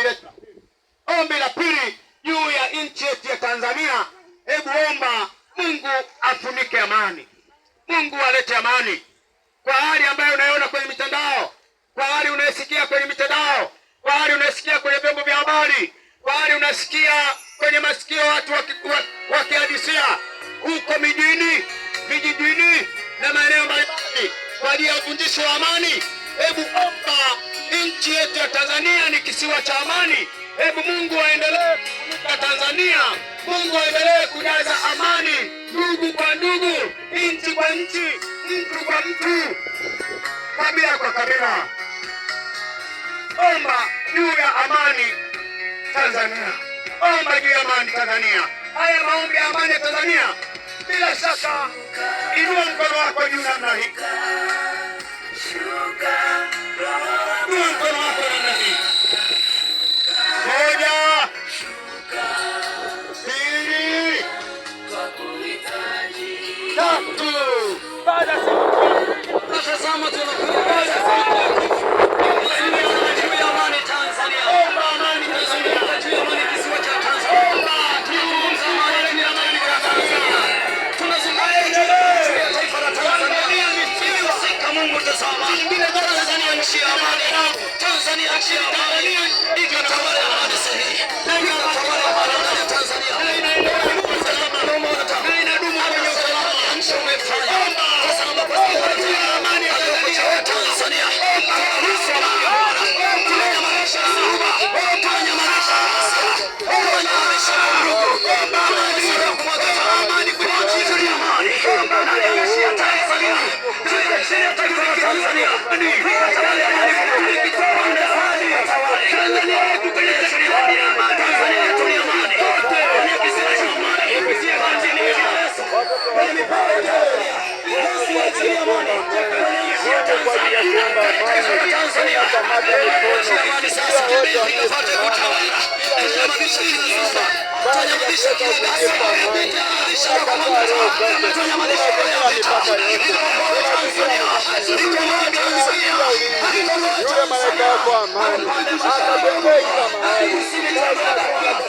Ombi letu, ombi la pili juu ya nchi yetu ya Tanzania, hebu omba Mungu afunike amani, Mungu alete amani kwa hali ambayo unaiona kwenye mitandao, kwa hali unayosikia kwenye mitandao, kwa hali unayosikia kwenye vyombo vya habari, kwa hali unasikia kwenye masikio watu wakihadisia huko mijini, vijijini na maeneo mbalimbali kwa ajili ya uvunjishi wa amani. Hebu omba, nchi yetu ya Tanzania ni kisiwa cha amani. Hebu Mungu aendelee kufunika Tanzania, Mungu aendelee kujaza amani, ndugu kwa ndugu, nchi kwa nchi, mtu kwa mtu, kabila kwa kabila. Omba juu ya amani Tanzania, omba juu ya amani Tanzania. Haya maombi ya amani ya Tanzania, bila shaka, inua mkono wako juu namna hii, inua mkono wako namna hii. Moja, mbili, tatu. Baada ya Tazama tunakuja juu ya amani Tanzania. Omba amani Tanzania. Juu ya amani kisiwa cha Tanzania. Omba juu ya amani Tanzania. Tunazungumza juu ya taifa la Tanzania. Tanzania ni kisiwa. Sika Mungu tazama. Tanzania nchi ya amani. Tanzania nchi ya amani. Ikatawale amani sahihi. Ikatawale amani ndani ya Tanzania. Na inadumu kwenye usalama. Nchi umefanya. Omba. Tazama kwa Omba juu ya amani ya Tanzania. Tanzania. Amani kwenye nchi yetu. Tanzania yetu kwenye amani. Yule malaika wako wa amani akatembee kila mahali. Yule malaika wako.